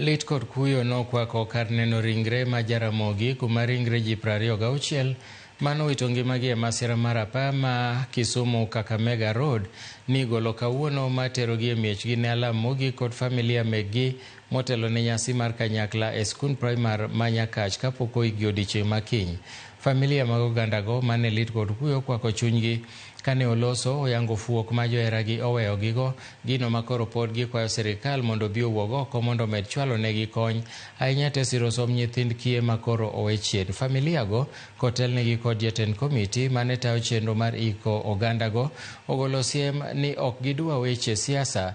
Lit kod kuyo nokwako kar neno ringre ma Jaramogi kuma ringre ji 26 manowito ngimagi e masira mar apaya ma Kisumu Kakamega Road nigolo kawuono materogi e miechgi ne alam mogik kod familia mekgi motelo ne nyasi mar kanyakla e skund primar ma Nyakach kapok oikgi odiechieng' ma kiny. Familia mag ogandago mane lit kod kuyo kwako chunygi kane oloso oyango fuok ma joheragi oweyogigo, gino ma koro pod gikwayo sirikal mondo obi owuog oko mondo omed chwalo negi kony ahinya te siro somb nyithind kiye ma koro owe chien. Familia go kotelnegi kod jatend komiti mane tayo chenro mar iko ogandago ogolo siem ni ok gidwa weche siasa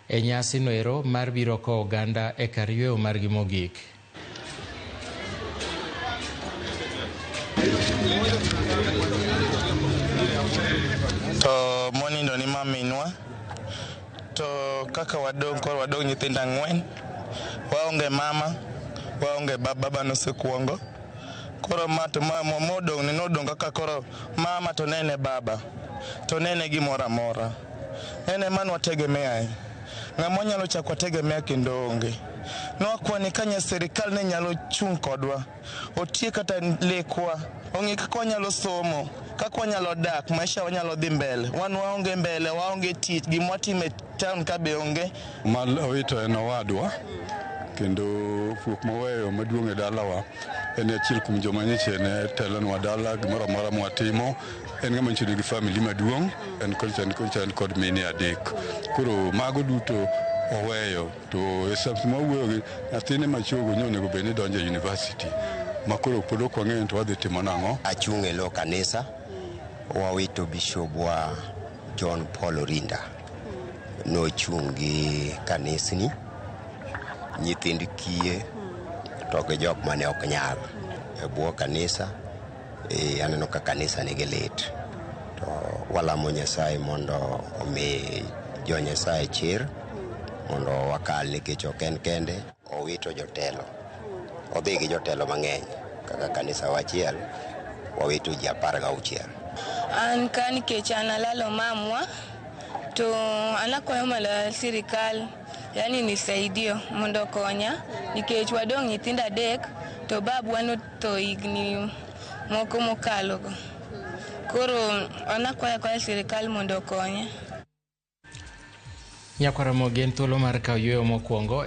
e nyasi noero mar biro kowo oganda e kar yweyo margi mogik. To monindo ni ma minwa to kaka wadong' koro wadong' nyithindo ang'wen, waonge mama, waonge baba, baba nosekuongo. Koro ma to ma modong' ni nodong' kaka koro mama to nene baba to nene gimoro amora. En ema nwategemeae. Ng'ama wanyalo chako wategemea kendo onge. Nwakwa ni ka sirikal ne nyalo chung' kodwa, otiek kata lekwa, ong'i kaka wanyalo somo, kaka wanyalo dak, maisha wanyalo dhi mbele. Wan waonge mbele, waonge tich, gima watimo e town ka be onge. Mal owito en owadwa kendo fuok moweyo maduong' e dalawa en achiel kuom joma nyocha ne telonwa dala gimoro amora mwatimo en ng'ama nyiso nigi family maduong' en kocha en kocha en kod mine adek koro mago duto oweyo to e sama wawuoyo gi nyathine machogo nyo onego bed ni donjo e university ma koro pod ok wang'eyo to wadhi timo nang'o. Achung' e lo kanisa, wawito bishobwa John Paul Orinda. Nochung' gi kanisni, nyithind kiye to gi jok mane ok nyal. E bwo kanisa, e, aneno ka kanisa nigi lit. To walamo Nyasaye mondo omi jo Nyasaye chir mondo wakal nikech ok en kende, owito jotelo. Odhi gi jotelo mang'eny kaka kanisa wa achiel wawito ji 16. An ka nikech an alalo mamwa to an akwayo mana sirikal yani nisaidie mondo okonya nikech wadong' nyithindo adek to babwa notho higni moko mokalo go. Koro an akwayo akwaya sirikal mondo okonya. Nyakwar Ramogi en thuolo mar kawo yueyo mokwongo.